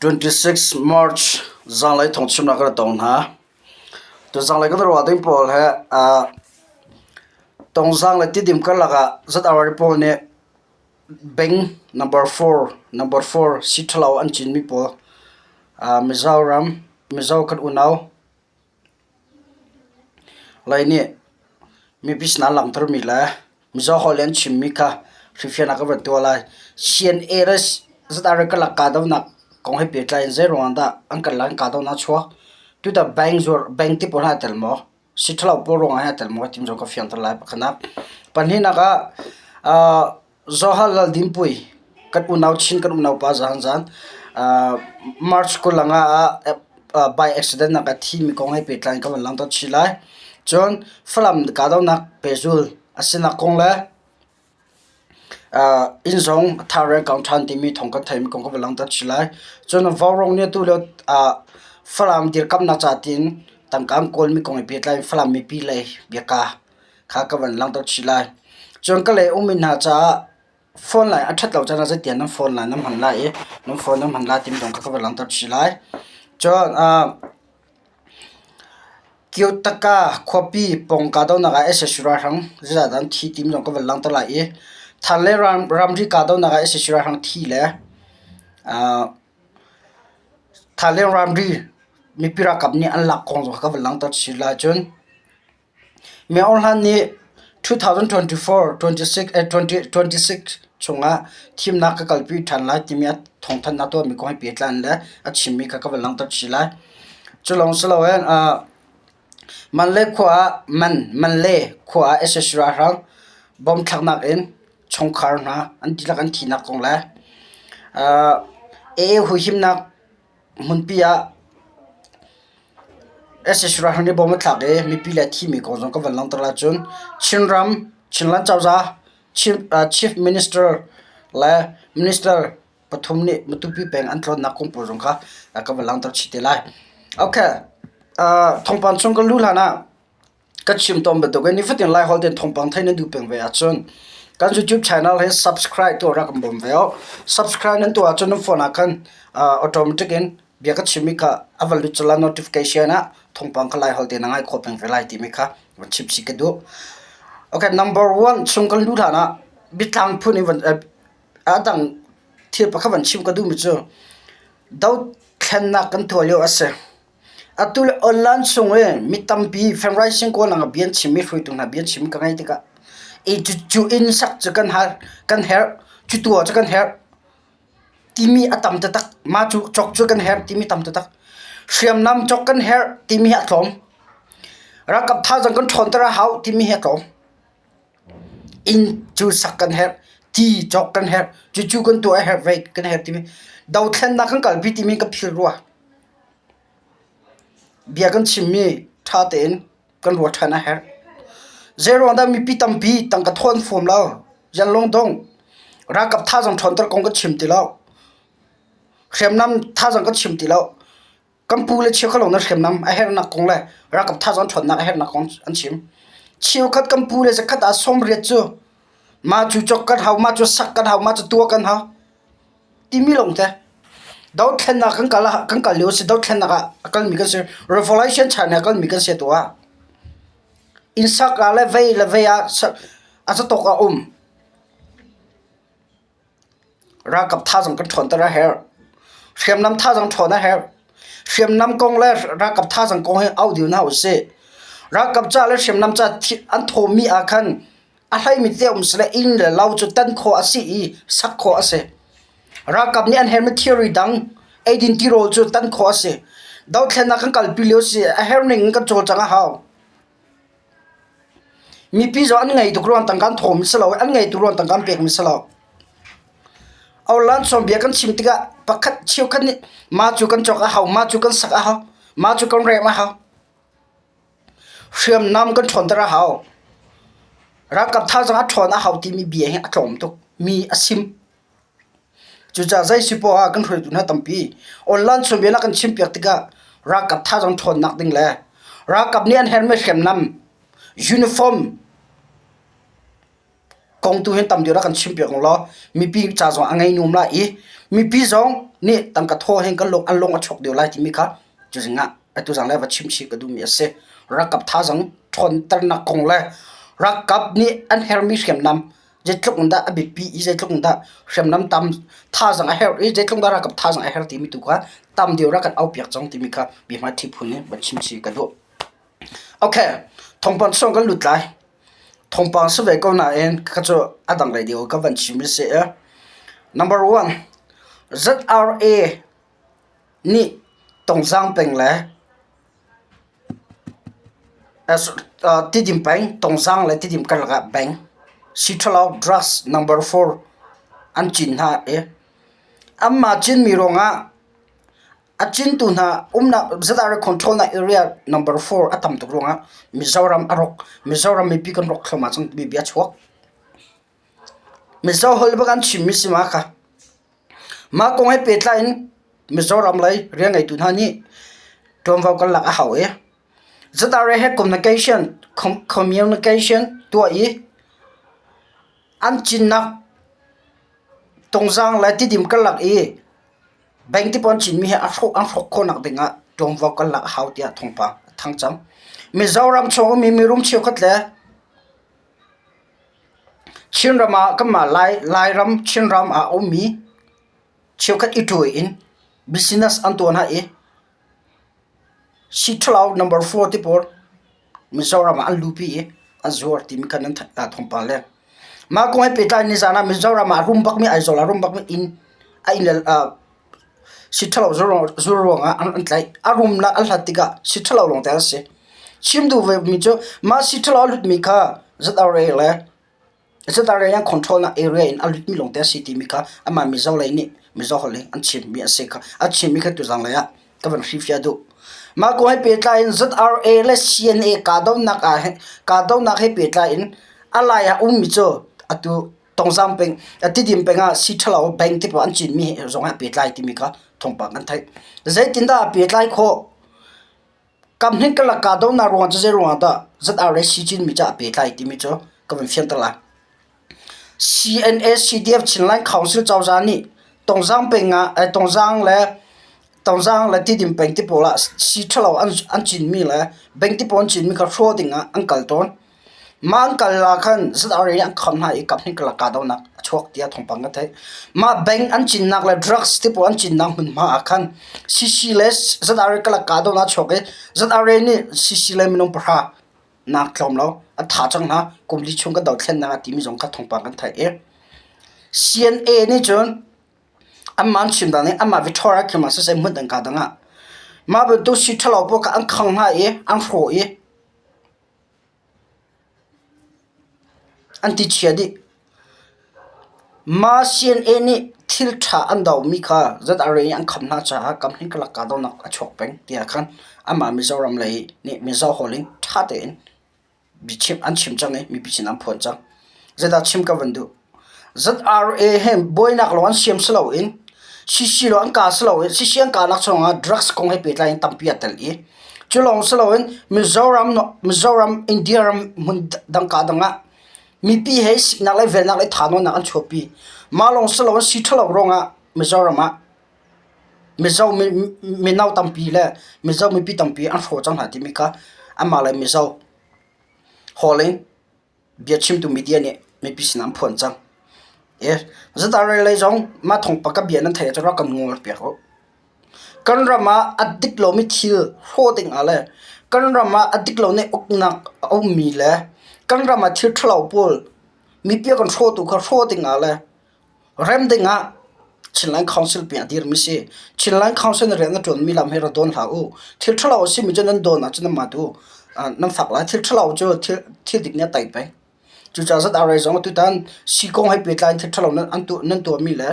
26 March zanlei thawngchimnak kan tong hna. Tuzanglei kan ruah ding pawl he Tongzang le Tidim karlak ah ZRA pawl nih bank number four number four si ṭhalo an cinmi pawl Mizoram Mizo kan unau Lai nih mipi sinah an langhtermi le Mizo holh in an chimmi kha hrifian ah ka van tuah lai. CNA le ZRA karlak kahdohnak kong he pehtlai in zeiruang ah dah an karlak in kahdohnak a chuak? Tutan bank zuar bank ti pawl hi aa tel maw? Si ṭhalo pawl ruangah hin aa tel maw timi zong ka fianter lai pakhatnak. Pahnihnak ah Zohal Lal Dinpui kan unau Chin kan unau pa zahan zan March 25 ah by accident nak a thimi kong he pehtlai in ka van langhter chih lai. Cun Falam kahdohnak pehzul a sinak kong le inn zong thar in kang ṭhan timi thawng kan theihmi kong ka van langhter chih lai. Cun Vaurawng nih atu lio Falam dirkamnak ca tiin tangka an kawlmi kong he pehtlai in Falam mipi lei biaka kha ka van langhter chih lai. Cun ka lei ummi hna caah phone line a ṭhat lo caan ah zeitiah nan phone line nan hman lai i nan phone nan hman lai timi zong kha ka van langhter chih lai. Cun Kyotaka khuapi pawng kahdohnak ah sac ralhrang zeizahdah an thi timi zong ka van langhter lai i Than le ramri kahdohnak ah sac ralhrang thi le Than le ramri mipi ralkap nih an lak kong zong kha ka van langhter chih lai. Cun Myo Hlan nih 2024 26 chungah thimnak ka kalpi ṭhan lai timi a thawngthanhnak tuahmi kong he pehtlai in le a chimmi kha ka van langhter chih lai. Cu lawng si loin Manle khua ah Man Manle khua ah sac ralhrang bomb thlaknak in chungkhar hna an dihlak an thihnak kong le AA huhimnak hmunpi ah sac ralhrang nih bomb a thlak i mipi le a thimi kong zong ka van langhter ahcun Chinram Chinland cozah Chief Minister le Minister pathum nih Matupi peng an tlawnnak kong pawl zong kha ka van langhter chih te lai. Okay, thawngpang chung kan luh hlan ah Ka chim tawn bantukin nifatin Laiholh tein thawngpang theih nan duh peng ve ahcun kan YouTube channel hi subscribe tuah rak kan bawm ve awk. Subscribe nan tuah ahcun nan phone ah khan automatic in bia ka chimmi kha a van lut colh notification ah thawngpang kha Laiholh tein na ngai khawh peng ve lai timi kha van chim chih ka duh. Okay, number one chung kan luh hlan ah biatlang phun in van a dang thil pakhat van chim ka duhmi cu dothlennak kan tuah lio a si. Atu le online chung i mi tampi fundraising kawl ah bia an chim i hruaitu hna bia an chim ka ngaih tikah i cu inn sak cu kan hal kan herh, cu tuah cu kan herh timi a tam taktak. Mah cu cawk cu kan herh timi tam taktak. Hriamnam cawk kan herh timi hi a tlawm. Ralkap thazaang kan ṭhawnter a hau timi hi a tlawm. Inn cu sak kan herh, ti cawk kan herh, cucu kan tuah a herh ve kan herh timi dothlennak kan kalpi timi ka philh rua. Bia kan chimmi ṭha tein kan ruah ṭhan a herh. Zeiruang dah mipi tampi tangka thaw an fawm lo, yan lungdong, ralkap thazaang ṭhawnter kong kan chim ti lo, hriamnam thazaang kan chim ti lo. Kan pu le cheukhat lawng na hriamnam a herhnak kong le ralkap thazaang ṭhawnnak a herhnak kong an chim. Cheukhat kan pu le zakhat ah 80 cu mah cu cawk kan hau, mah cu sak kan hau, mah cu tuah kan hau timi lawng te. Dothlennak kan kal ah kan kal lio a si. Dothlennak ah a kalmi kan si. Revolution chan ah a kalmi kan si tu ah. Inn sak ah le vei le vei ah a zatawk a um. Ralkap thazaang kan ṭhawnter a herh. Hriamnam thazaang ṭhawn a herh. Hriamnam kong le ralkap thazaang kong hi auh dih hna usih. Ralkap ca le hriamnam ca an thawmi ah khan a hleimi te um sile inn le lo cu tan khawh a si i sak khawh a si. Ralkap nih an herhmi thilri dang eidin tirawl cu tan khawh a si. Dothlennak kan kalpi lio si a herh ning in kan cawlcangh a hau. Mipi zong an ngei tuk ruang tangka an thawmi si lo i an ngei tuk ruang tangka an pekmi si lo. Online bia kan chim tikah pakhat cheukhat nih mah cu kan cawk a hau, mah cu kan sak a hau, mah cu kan rem a hau. Hriamnam kan ṭhawnter a hau. Ralkap thazaang a ṭhawn a hau timi bia hi a tlawm tuk. Mi a sim. Cucaah zei si poah ah kan hruaitu hna tampi online chawnbia na kan chimpiak tikah ralkap thazaang ṭhawnnak ding le ralkap nih an herhmi hriamnam uniform kong tu hin tam deuh rak kan chimpiak ung law mipi ca zong a ngei nuam lai i. Mipi zong nih tangka thaw hin kan lung an lung a chuak deuh lai timi kha tuzing ah atu zang le va chim chih ka duhmi a si. Ralkap thazaang ṭhawnternak kong le ralkap nih an herhmi hriamnam zeitluk in dah a biapi i zeitluk in dah hriamnam tam thazaang a herh i zeitluk in dah ralkap thazaang a herh timi tu kha tam deuh rak kan aupiak cang timi kha biahmaiṭhi phun in van chim chih ka duh. Okay, thawngpang chung kan lut lai. Thawngpang si ve ko nain ka cu a dang lei deuh ka van chim i si. Number one, ZRA nih Tongzang peng le Tidim peng, Tongzang le Tidim karlak ah bank Sithalok Drugs Number 4 an cin hna i anmah cinmi ruangah a cintu hna umnak ZRA control nak area number 4 a tam tuk ruangah Mizoram a rawk. Mizoram mipi kan rawk thluahmah cang timi bia a chuak. Mizo holh bak an chimmi si ma kha. Mah kong he pehtlai in Mizoram lei rianngeitu hna nih ṭuanvo kan lak a hau i ZRA he communication communication tuah i an cinnak Tungzang le Tidim karlak i bank te pawl an cinmi hi a hrawh an hrawk khawhnak ding ah ṭuanvo kan lak a hau tiah thawngpang a thang cang. Mizoram chung ummi mirum cheukhat le Chinram ah kanmah Lairam Chinram ah a ummi cheukhat i ṭuai in business an tuah hna i Sitthalo number 4 ti pawl Mizoram ah an luhpi i an zuar timi kha nan theih thawngpang le mah kong he pehtlai in nizaan ah Mizoram ah a rum bakmi Aizawl ah a rum bakmi inn a inn le Sitthalo zur ruangah an tlaih. A rumnak an hlat tikah sitthalo lawngte an si. Chim duh vemi cu mah sitthalo a lutmi kha ZRA le ZRA an control nak area in a lutmi lawngte a si timi kha amah Mizo lei nih Mizo holh in an chimmi a si kha a chimmi kha tuzang lei ah ka van hrilhfiah duh. Mah kong he pehtlai in ZRA le CNA kahdohnak ah hin kahdohnak he pehtlai in a lai ah ummi cu atu Tongzang peng, Tidim peng ah sii ṭhalo bank te pawl an cinmi zong ah pehtlai timi kha thawngpang kan theih. Zeitindah a pehtlai khawh? Kam hnih karlak kahdohnak ruangah cu zei ruangah dah ZRA sii cinmi cu a pehtlai timi cu ka van fianter lai. CNA CDF Chinland Council cozah nih Tongzang peng ah Tongzang le Tongzang le Tidim peng te pawl ah sii ṭhalo an an cinmi le bank te pawl an cinmi kha hrawh ding ah an kal tawn. Mah an kal ah khan ZRA nih an kham hna i kaphnih karlak kahdohnak a chuak tiah thawngpang ka theih. Mah bank an cinnak le drugs te pawl an cinnak hmunhma ah khan CC le ZRA karlak kahdohnak a chuak i ZRA nih CC le minung pahra nak tlawm lo an thah cang hna. Kum li chung kan dothlennak ah timi zong kha thawngpang kan theih i CNA nih cun anmah an chim dan i anmah Victoria khi ma siseh hmun dang ka dang ah mah bantuk si ṭhalo pawl kha an khang hna i an hrawh i An ti chia dih. Mah CNA nih thil ṭha an domi kha ZRA nih an kham hna caah kamhnih karlak kahdohnak a chuak peng tiah khan anmah Mizoram lei nih Mizo holh in ṭha tein biachim an chim cang i mipi sin an phuan cang. Zeidah chim ka van duh? ZRA he buainak lawng an siam si loin CC lawng an kah si loin CC an kahnak chungah drugs kong he pehtlai in tampi aa tel i cu lawng si loin Mizoram Mizoram India ram hmun dang ka dang ah mipi he siknak le velnak le thahnawnnak an chuahpi. Mah lawng si loin sii ṭhalo ruangah Mizoram ah Mizo mino tampi le Mizo mipi tampi an hrawh cang hna timi kha anmah le Mizo hall in biachimtu media nih mipi sinah an phuan cang. ZRA lei zong mah thawngpang ka bia nan theih ahcun rak kan ngawl piak u. Kan ram ah a dik lomi thil hrawh ding ah le kan ram ah a dik lomi uknak a ummi le kan ram ah thil ṭhalo pawl mipi a kan hrawhtu kha hrawh ding ah le rem ding ah Chinland Council pi a dirmi si. Chinland Council nih rian a ṭuanmi lam hi ra dawn hlah u. Thil ṭhalo a simi cu nan dawn ahcun nanmah tu nan fak lai. Thil ṭhalo cu thil, thil dik nih a tei peng. Cucaah ZRA zong tutan si kong he pehtlai in thil ṭhalo nan, an tuah, nan tuahmi le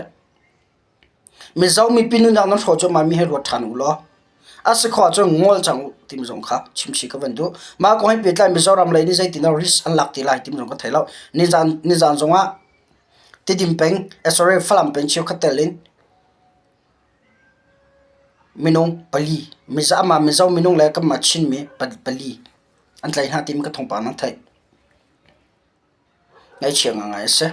Mizo mipi nunnak nan hrawh cuahmah mi hi ruat ṭhan u law a si khawh ahcun ngol cang u timi zong kha chimchih ka van duh. Mah kong he pehtlai Mizoram lei nih zeitin dah risk an lak ti lai timi zong ka thei lo. Nizan, nizan zongah Tidim peng, sorry, Falam peng cheukhat tel in minung pali, amah Mizo minung le kanmah Chinmi pali an tlaih hna timi ka thawngpang nan theih. Ngaihchia ngaingai a si.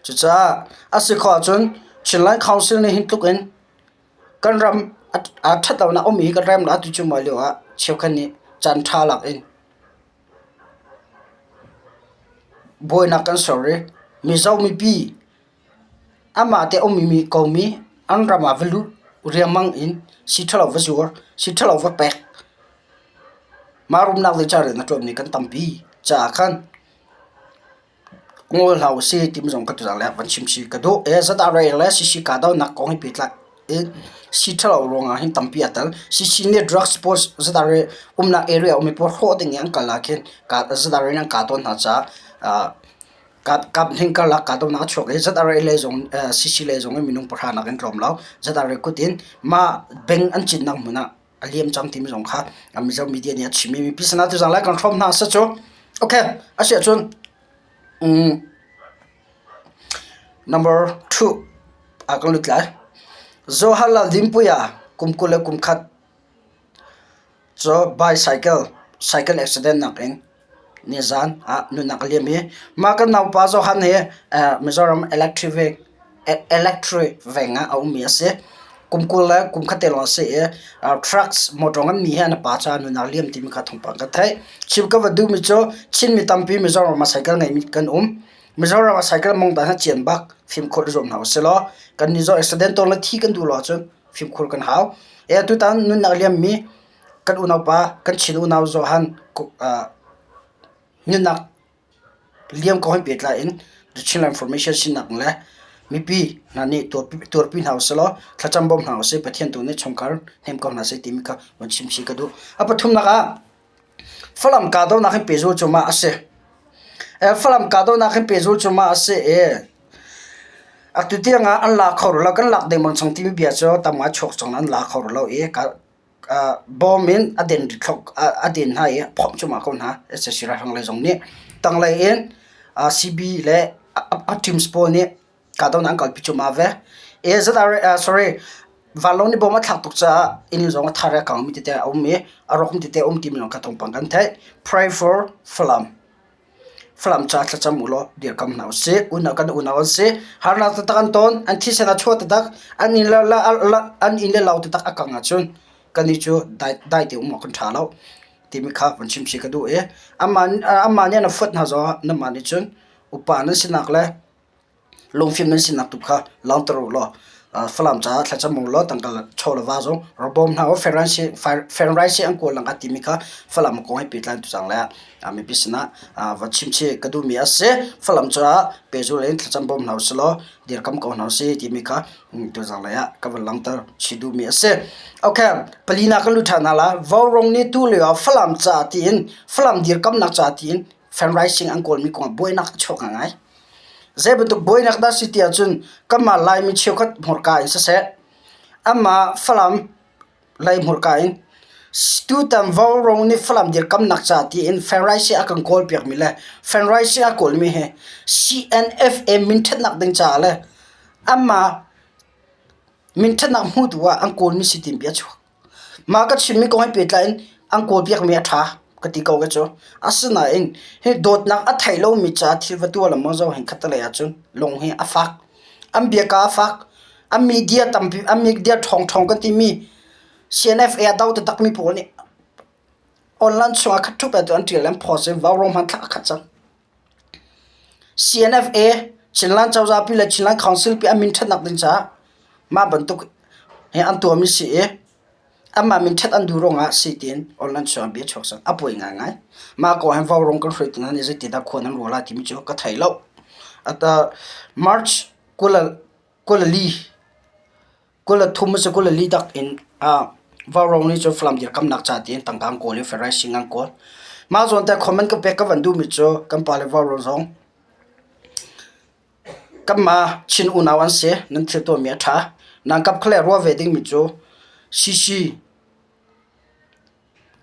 Cucaah a si khawh ahcun Chinland Council nih hin tluk in kan ram a ṭhat lonak a um i kan ram atu cu mah lio ah cheukhat nih caan ṭha lak in buainak kan ser i Mizo mipi amah te a ummi komi an ram ah va luh riangmang in sii ṭhalo va zuar, sii ṭhalo va pek. Mah rumnak le ca rian a ṭuanmi kan tampi caah khan Ngawl hlah usih timi zong ka tuzarh le van chim chih ka duh. ZRA le CC kahdohnak kong he pehtlai in sii ṭhalo ruangah hin tampi aa tel. CC nih drugs pawl ZRA umnak area ummi pawl hrawh ding i an kal ah khin ZRA nih an kah tawn hna caah kap hnih karlak kahdohnak a chuak i ZRA lei zong CC lei zong in minung pahra nak in tlawm lo. ZRA kut in mah beng an cinnak hmun ah a liam cang timi zong kha Mizo media nih a chim i mipi sinah tuzang lai kan hrawm hna seh cu. Okay, a si ahcun number 2 ah kan lut lai. Zohalal Dinpuia kum 20 le kum khat cu bicycle cycle accident nak in Nizan ah nunnak a liam i mah kan naupa Johan hi Mizoram Electric veng ah a ummi a si. Kum 20 le kum khat te lawng a si i trucks motor nganmi he an pa caah nunnak liam timi kha thawngpang kan theih. Chim ka va duhmi cu Chinmi tampi Mizoram ah cycle ngeimi kan um. Mizoram ah cycle mong dan hi cian bak fimkhur i zuam hna usih law kan nih zong accident tawn le thi kan duh lo ahcun fimkhur kan hau. Tutan nunnak liammi Kan unaupa kan Chin unau Johan nunnak liam kong he pehtlai in The Chinland Information sinak le mipi hna nih tuarpi hna usih law thlacam bawm hna usih Pathian tu nih chungkhar hnem ko hna seh timi kha van chim chih ka duh. A pathumnak ah Falam kahdohnak hin pehzul cu mah a si. Falam kahdohnak hin pehzul cu mah a si i atu tiang ah an la kho rih lo. Kan lak dengmang chung timi bia cu tam ngai chuak cang an la kho rih lo i bawm in a den a den hna i a phomh cuahmah ko hna. Sac ralhrang lei zong nih tanglei in CB le a teams pawl nih kahdohnak an kalpi cuahmah ve. Sorry, vanlawng nih bom a thlak tuk caah inn zong a thar i a kangmi tete a um i a rawkmi tete a um timi zong kha thawngpang kan theih. Pray for Falam. Falam ca thlacam u law dirkam hna usih. Unau kan unau an si. Harnak taktak an ton. An thisen a chuah taktak. An inn le an inn le lo taktak a kang ahcun kannih cu dai, dai te um awk kan ṭha lo timi kha van chim chih ka duh i amah, amah nih an fuat hna zongah nanmah nih cun upa nan sinak le Lungfim nan sinak tu kha langhter u law Falam caah thlacam u law tangka chaw le va zong rak bawm hna u. Fenrai an kawl lang timi kha Falam kong he pehtlai tuzang le mipi sinah va chimchih ka duhmi a si. Falam caah pehzulh in thlacam bawm hna usih law dirkam ko hna usih timi kha tuzang lei ah ka van langhter chih duhmi a si. Okay, palina kan lut ṭhan hna lai. Vaurawng nih tu lio ah Falam ca tiin Falam dirkamnak ca tiin fundraising an kawlmi kong ah buainak a chuak ngai. Zei bantuk buainak dah si ti ahcun kanmah Laimi cheukhat hmurka in siseh, anmah Falam lei hmurka in tutan Vaurawng nih Falam dirkamnak ca tiin fundraising a kan kawlpiakmi le fundraising a kawlmi hi CNFA minṭhatnak ding caah le anmah minṭhatnak hmutu ah an kawlmi si ti bia a chuak. Mah ka chimmi kong he pehtlai in an kawlpiakmi a ṭha ka ti ko ka cu. Asinain hi dawtnak a thei lomi caah thil va tuah lengmang zong hin khattelei ahcun lung hi a fak. An biaka a fak. An media tampi, an media ṭhawngṭhawng kan timi CNFA a do taktakmi pawl nih online chungah khat ṭhup tu an ṭial an post i vaurawng hmanthlak a khat cang. CNFA, Chinland cozah pi le Chinland Council pi an min ṭhatnak ding caah mah bantuk hi an tuahmi si i anmah min ṭhat an duh ruangah si tiin online chungah bia chuak cang. A pawi ngaingai. Mah kong hin vaurawng kan hruaitu hna nih zeitindah khua nan ruah lai timi cu ka thei lo. Ata March 24 23 a si 24 dak in Vaurawng nih cun Falam dirkamnak ca tiin tangka an kawl i fundraising an kawl. Mah zawn te comment ka pek ka van duhmi cu kan pale Vaurawng zong kanmah Chin unau an si nan thil tuahmi a ṭha. Nan kap kha le ruah ve dingmi cu CC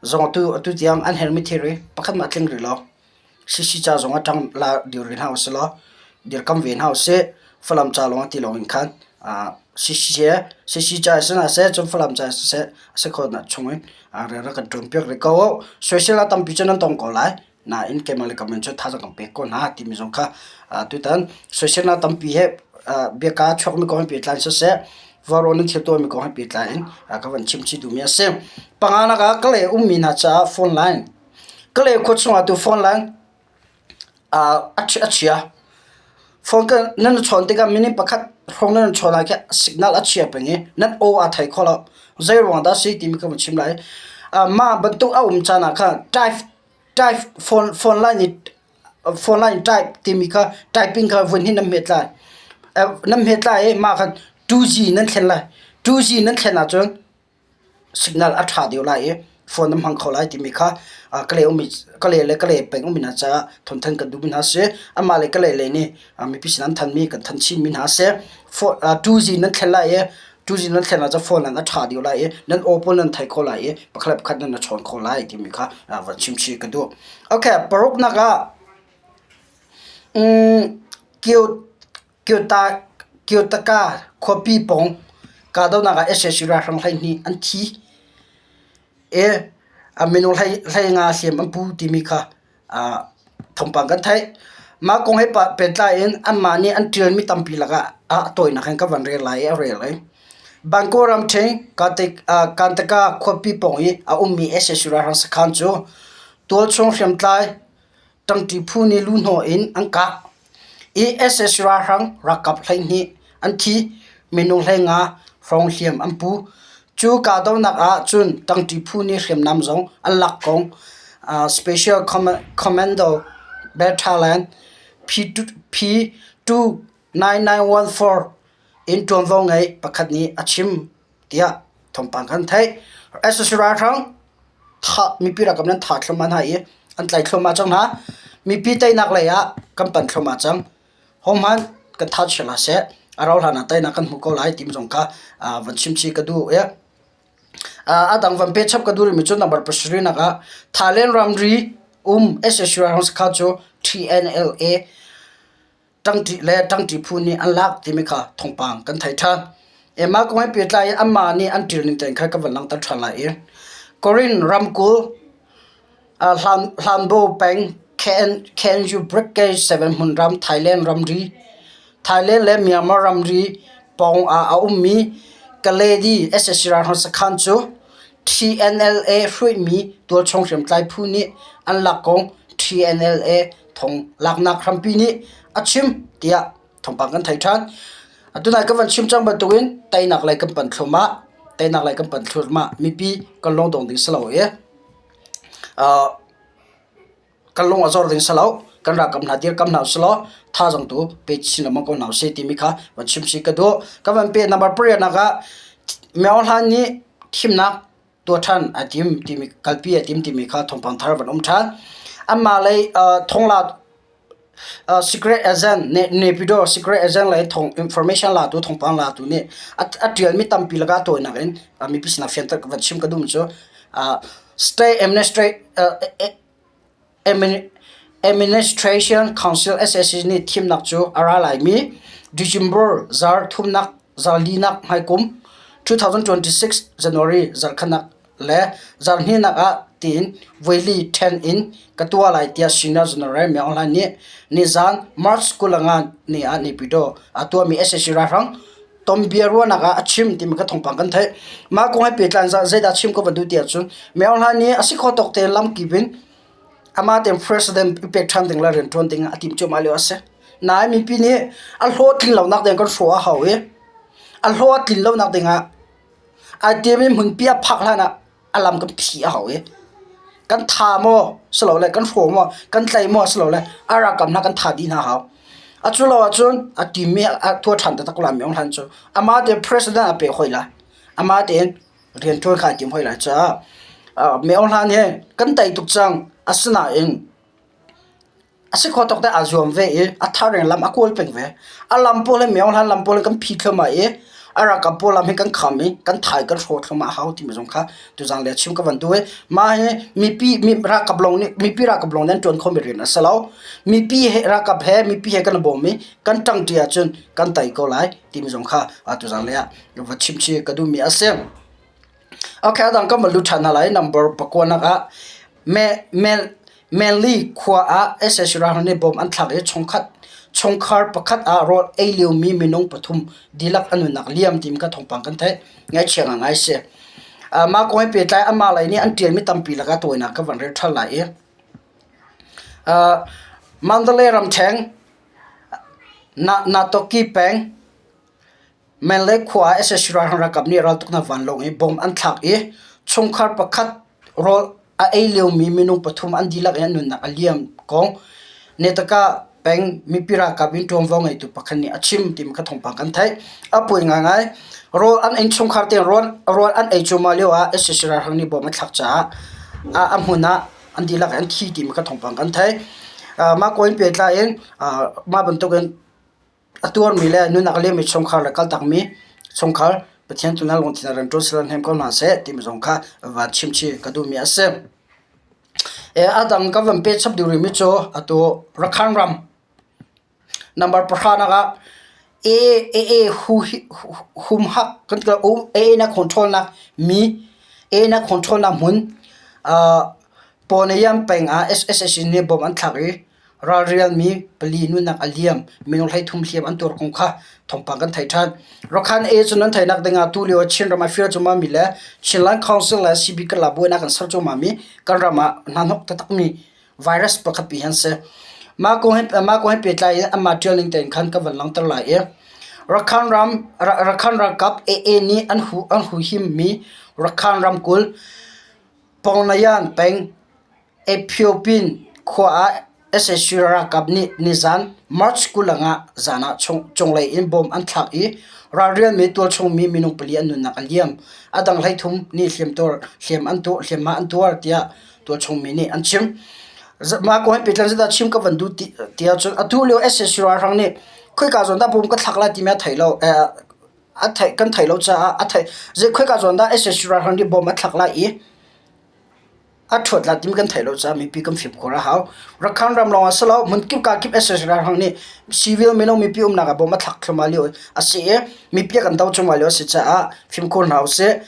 Zong atu tiang an herhmi thilri pakhat hmanh a tling rih lo. CC ca zong ah ṭang la dir rih hna usih law dirkam ve hna usih. Falam ca lawng ti lawng in khan CC ca si hna seh, cun Falam ca siseh a si khawh chung in rian rak kan ṭuanpiak rih ko. Soisel ah tampi cu nan tong ko lai. Nain keimah le ka min cu thazaang kan pek ko hna timi zong kha tutan soiselnak tampi he. Biaka chuakmi kong he pehtlai in siseh, vaurawng nan thil tuahmi kong he pehtlai in ka van chim chih duhmi a si. Panganak ah Kalay ummi hna caah phone line. Kalay khua chungah tu phone line a chia. Phone ka nan chawn tikah minute pakhat hrawng nan chawn ah khin signal a chia peng i nan aw aa thei kho lo. Zei ruang dah a si timi ka van chim lai. Mah bantuk a um caan ah khan type type phone phone line i phone line type timi kha typing kha vun hi nan hmet lai. Nan hmet lai i mah khan 2G nan thlen lai. 2G nan thlen ahcun signal a ṭha deuh lai i phone nan hmang kho lai timi kha Kalay ummi Kalay le Kalay peng ummi hna caah thawngthanh kan duhmi hna a si. Amah le Kalay lei nih mipi sin an thanmi kan thanh chinmi hna a si. 2G nan thlen lai i 2G nan thlen ahcun phone nan a ṭha deuh lai i nan aw pawl nan thei kho lai i pakhat le pakhat nan i chawn kho lai timi kha van chim chih ka duh. Okay, paruknak ah Kyotaka khuapi pawng kahdohnak ah sac ralhrang 12 an thi i minung 15 hliam an pu timi kha thawngpang kan theih. Mah kong he pehtlai in anmah nih an ṭialmi tampi lakah a tawinak in ka van rel lai i a rel ai. Bangkok ramṭhen Kantaka khuapi pawng i a ummi sac ralhrang sakhan cu tualchung hriamtlai Ṭangṭi phu nih luhnawh in an kah i sac ralhrang ralkap 12 an thi, minung 15 hrawng hliam an pu. Cu kahdohnak ah cun ṭangṭi phu nih hriamnam zong an lak kong Special Commando Battalion P29914 in ṭuanvo ngei pakhat nih a chim tiah thawngpang kan theih. Sac ralhrang mipi ralkap nih an thah thluahmah hna i an tlaih thluahmah cang hna. Mipi teinak lei ah kan panh thluahmah cang. Hohmanh kan tha chia hlah seh. A rauh hlan ah teinak kan hmu ko lai timi zong kha van chim chih ka duh i a dang van pe chap ka duh rihmi cu number pasarih nak ah Thailand ramri um sac ralhrang sakhan cu TNLA ṭangṭi le ṭangṭi phu nih an lak timi kha thawngpang kan theih ṭhan. Mah kong he pehtlai in anmah nih an ṭil ning tein khan ka van langhter ṭhan lai i Korin ramkulh Hlanbo peng KNU Brigade 7 hmunram Thailand ramri Thailand le Myanmar ramri pawng ah a ummi Kaledi sac ralhrang sakhan cu TNLA hruaimi tualchung hriamtlai phu nih an lak kong TNLA thong laknak hrampi nih a chim tiah thawngpang kan theih ṭhan. Atu nai ka van chim cang bantukin teinak lei kan panh thluahmah, teinak lei kan panh thluahmah. Mipi kan lung dong ding si lo i kan lung a zor ding si lo. Kan ralkap hna dirkam hna usih law thazaang tu pe chin lengmang ko hna usih timi kha van chim si ka duh. Ka van pe number pariat nak ah Myo Hlan nih thimnak tuah ṭhan a tim timi kalpi a tim timi kha thawngpang thar van um ṭhan. Anmah lei thongla secret agent Naypyidaw secret agent lei thong information latu thawngpang latu nih a ṭialmi tampi lakah tawinak in mipi sinah fianter van chim ka duhmi cu state administrative Administration Council (SAC) nih thimnak cu a ra laimi December zarh thumnak zarhlinak hmaikum 2026 January zarhkhatnak le zarhhnihnak ah tiin voili ṭhen in ka tuah lai tiah Senior General Min Aung Hlaing nih nizan March 25 ni ah Naypyidaw ah tuahmi sac ralhrang tonbiaruahnak ah a chim timi ka thawngpang kan theih. Mah kong he pehtlai in zeidah chim ka van duh ti ahcun Min Aung Hlaing nih a si khawh tawk tein lamkip in amah tein president i pek ṭhan ding le rianṭuan ding a timh cuahmah lio a si. Nain mipi nih a hlawhtlin lonak ding kan hrawh a hau i a hlawh a tlin lonak ding ah ai tiami hmunpi a phak hlan ah a lam kan phih a hau i kan tha maw silole kan hraw maw kan tlai maw silole a ralkap hna kan tha dih hna hau. A cu lo ahcun a timmi a tuah ṭhan taktak ko lai mi Aung Hlaing cu. Amah tein president a pek hoi lai. Amah tein rianṭuan kha ai tim hoi lai caah Mi Aung Hlaing hi kan tei tuk cang. Asinain A si kho tawk te aa zuam ve i a thar in lam a kawl peng ve. A lam pawl hi Myo Hlan lam pawl hi kan phi thluahmah i a ralkap pawl lam hi kan kham i kan thai kan hraw thluahmah a hau timi zong kha tuzaan le chim ka van duh i mah hi mipi mi ralkap lawng nih mipi ralkap lawng nih an ṭuan khomi rian a si lo. Mipi he ralkap he mipi he kan i bawm i kan ṭangṭi ahcun kan tei ko lai timi zong kha tuzaan lei ah va chim chih ka duhmi a si. Okay, a dang kan van lut ṭhan hna lai. Number pakuanak ah me, me, Manly khua ah sac ralhrang nih bom an thlak i chungkhat. Chungkhar pakhat ah rawl ei liomi minung pathum dihlak an nunnak liam timi kha thawngpang kan theih. Ngaihchia ngaingai a si. Mah kong he pehtlai amah lei nih an ṭialmi tampi lakah tawinak ka van rel ṭhan lai i Mandalay ramṭheng Natoki peng Mandalay khua ah sac ralkap nih raltuknak vanlawng in bomb an thlak i chungkhar pakhat rawl a ei liomi minung pathum an dihlak in an nunnak a liam kong Netaka peng mipi ralkap in ṭuanvo ngeitu pakhat nih a chim timi kha thawngpang kan theih. A poi ngaingai. Rawl an innchungkhar tein rawl an ei cuahmah lio ah sac ralhrang nih bomb a thlak caah a hmun ah an dihlak in an thi timi kha thawngpang kan theih. Mah kong in pehtlai in mah bantukin a tuarmi le nunnak a liammi chungkhar le kaltakmi chungkhar Pathian tu na lungthin ah rianṭuan sila hnem ko hna seh timi zong kha van chim chih ka duhmi a si. A dang ka van peh chap duh rihmi cu atu Rakhan ram number pahra nak ah AA humhak kan ti AA na control nak mi AA na control nak hmun Pawniam peng ah SSC nih bomb an thlak i ralrialmi pali nunnak a liam. Minung 13 hliam an tuar kong kha thawngpang kan theih ṭhan. Rakhan A cu nan theihnak ding ah tulio Chinram ah fir cuahmahmi le Chinland Council le CB Kala buainak an ser cuahmahmi kan ram ah hnahnok taktakmi virus pakhat pi an si. Mah kong he pehtlai in anmah ṭial ning tein khan ka van langhter lai i Rakhan ram Rakhan ralkap AA nih an hu an huhimmi Rakhan ramkulh Pongnayan peng Ethiopin khua ah sac ralkap nih nizan March 25 zan ah cunglei in bomb an thlak i ralrialmi tualchungmi minung pali an nunnak a liam. A dang 13 nih hliamhma an tuar tiah tualchungmi nih an chim. Mah kong he pehtlai in chim ka van duh ti ahcun atu lio sac ralhrang nih khoika zawn dah bomb ka thlak lai timi a thei lo. Kan theih lo caah a theih. Khoika zawn dah sac ralhrang nih bomb a thlak lai i a ṭhuat lai timi kan theih lo caah mipi kan fimkhur a hau. Rakhan ram lawng ah si lo hmunkip kakip sac ralhrang nih civil minung mipi umnak ah bomb a thlak thluahmah lio a si i mipi a kan do cuahmah lio a si caah fimkhur hna usih.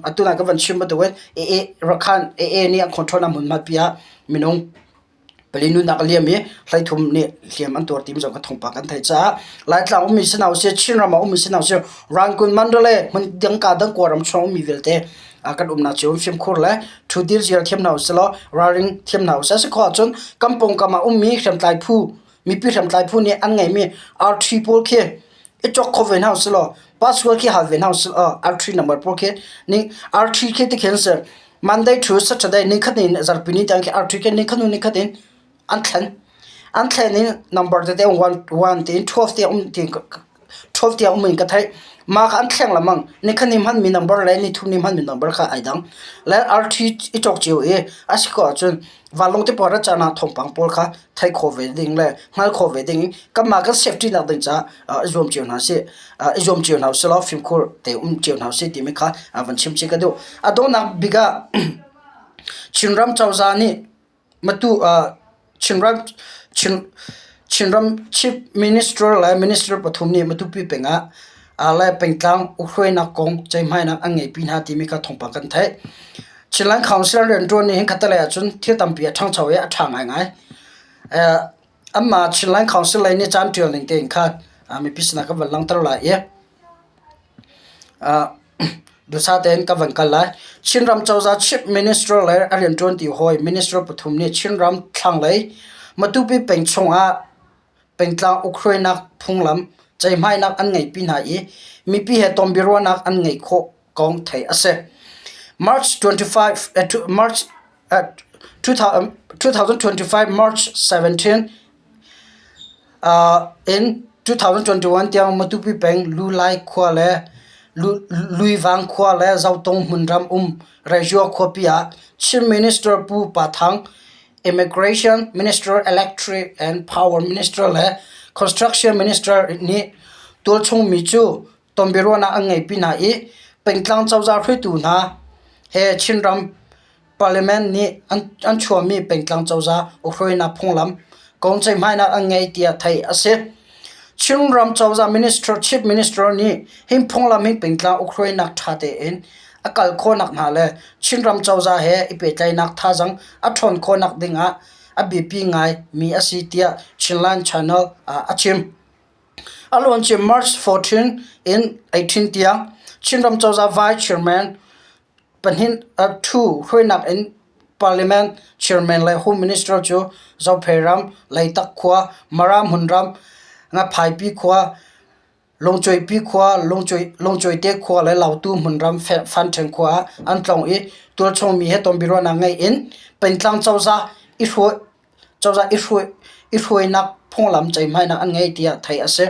Atu nai ka van chim bantukin AA Rakhan AA nih an control nak hmunhma pi ah minung pali nunnak a liam i 13 nih hliam an tuar timi zong kha thawngpang kan theih caah Laitlang ummi si hna usih, Chinram ah ummi si hna usih, Rangoon, Mandalay hmun dang ka dang Kawlram chung ummi vialte kan umnak cio in fimkhur le ṭhudir ziar thiam hna usih law ralring thiam hna usih. A si khawh ahcun kan pawngkam ah ummi hriamtlai phu mipi hriamtlai phu nih an ngeihmi arṭhi pawl khi i cawk kho ve hna usih law password khi hal ve hna usih law arṭhi number pawl khi ning arṭhi khi tikhin si Monday to Saturday nikhat in zarhpi ni tiang khi arṭhi khi nikhat hnu nikhat in an thlen. An thlen in number tete 1 tiin 12 tiang um tiin 12 tiang um in ka theih. Mah kha an thleng lengmang. Nikhat ni hmanmi number le nithum ni hmanmi number kha ai dang. Le arṭhi i cawk cio i a si ko ahcun vanlawng te pawl rat caan ah thawngpang pawl kha theih khawh ve ding le hngalh khawh ve ding in kanmah kan safety nak ding caah i zuam cio hna sih. I zuam cio hna usih law fimkhur te um cio hna usih timi kha van chim chih ka duh. A donghnak bik ah Chinram cozah nih Matu Chinram Chinram Chief Minister le Minister pathum nih Matupi peng ah le pengtlang ukhruainak kong ceihmainak an ngeihpi hna timi kha thawngpang kan theih. Chinland Council rianṭuan nih hin khattelei ahcun thil tampi a ṭhangcho i a ṭha ngaingai. Anmah Chinland Council lei nih caan ṭial ning tein khan mipi sinah kan van langhter lai i Duhsah tein ka van kal lai. Chinram cozah Chief Minister le a rianṭuanti hawi Minister pathum nih Chinram thlanglei Matupi peng chungah pengtlang ukhruainak phunglam ceihmainak an ngeihpi hna i mipi he tonbiaruahnak an ngeih khawh kong theih a si. March 25, March 2025 March 17 In 2021 tiang Matupi peng Lulai khua le Luivang khua le Zotung hmunram um Rejua khuapi ah Chin Minister Pu Pa Thang, Immigration Minister, Electric and Power Minister le Construction Minister nih tualchung mi cu tonbiaruahnak an ngeihpi hna i pengtlang cozah hruaitu hna he Chinram Parliament nih an chuahmi pengtlang cozah ukhruainak phunglam kong ceihmainak an ngei tiah theih a si. Chinram cozah minister chief minister nih hi phunglam hi pengtlang ukhruainak ṭha tein a kal khawhnak hnga le Chinram cozah he i pehtlaihnak thazaang a ṭhawn khawhnak ding ah a biapi ngai mi a si tiah Chinland Channel ah a chim. A luancia March 14 in 18 tiang Chinram cozah Vice Chairman pahnih Thu hruainak in Parliament Chairman le Home Minister cu Zophei ram, Leitak khua, Mara hmunram, Ngaphaipi khua, Lungcuaipi khua, Lungcuaite khua le Lautu hmunram Fanṭhen khua ah an tlawng i tualchung mi he tonbiaruahnak ngei in pengtlang cozah i hruainak phunglam ceihmainak an ngei tiah theih a si.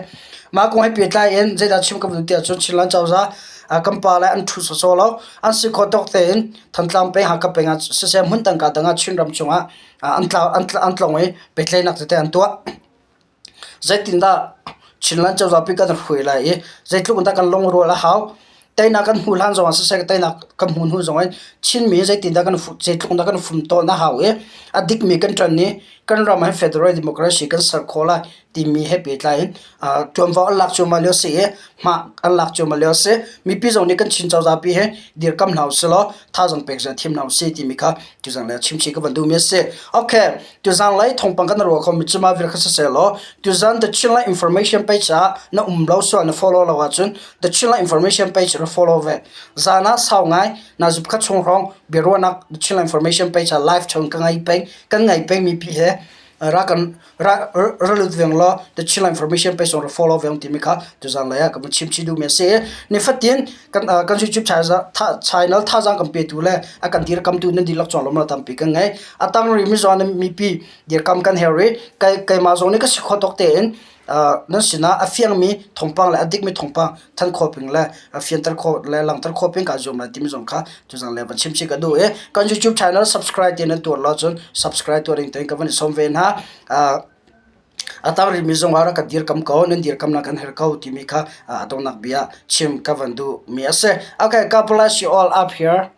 Mah kong he pehtlai in zeidah chim ka duh tiah cun Chinland cozah kan pale an ṭhu sawsawh lo. An si khawh tawk tein Thantlang peng, Hakha peng ah siseh hmun dang dang ah Chinram chungah an tlawng i pehtlaihnak tete an tuah. Zeitindah Chinland cozah pi kan hruai lai i zeitluk in dah kan lungrual a hau. Teinak kan hmuh hlan zongah siseh teinak kan hmuh hnu zongah Chinmi zeitindah kan zeitluk in dah kan fumtawn a hau i a dikmi kan ṭan i kan ram ah hin federal democracy kan ser khawh lai timi he pehtlai in ṭuanvo an lak cuahmah lio a si i hma an lak cuahmah lio a si. Mipi zong nih kan Chin cozah pi hi dirkam hna usih law thazaang pek zia thiam hna usih timi kha tuzang le chimchih ka van duhmi a si. Okay, tuzang lei thawngpang kan ruah khomi cu mah vial kha siseh law tuzan The Chinland Information page ah na um lo sual na follow lo ahcun The Chinland Information page ra follow ve. Zan ah sau ngai na zup khat chung hrawng biaruahnak The Chinland Information page ah live chon ka ngai peng kan ngai peng mi pi he ra kan ra ra lut veng law The Chinland Information page ra follow veng timi kha tuzan lei ah ka chim chi duhmi a si. Nifatin kan kan YouTube channel thazaang kan petu le a kan dirkamtu nan dihlak cung lawmhnak tampi kan ngei. A tang rih mi zawn mipi dirkam kan herh i keimah zong nih ka si khawh tawk tein nan sinah a fiangmi thawngpang le a dikmi thawngpang thanh khawh ping le fianter khawh le langhter khawh ping kaa zuam lai timi zong kha tuzan le van chim chih ka duh i kan YouTube channel subscribe ti nan tuar lo cun subscribe tuah ding tein ka van i sawm ve hna. A tang rihmi zongah rak ka dirkam ko, nan dirkamnak kan herh ko timi kha a donghnak bia chim ka van duhmi a si. Okay, God bless you all up here.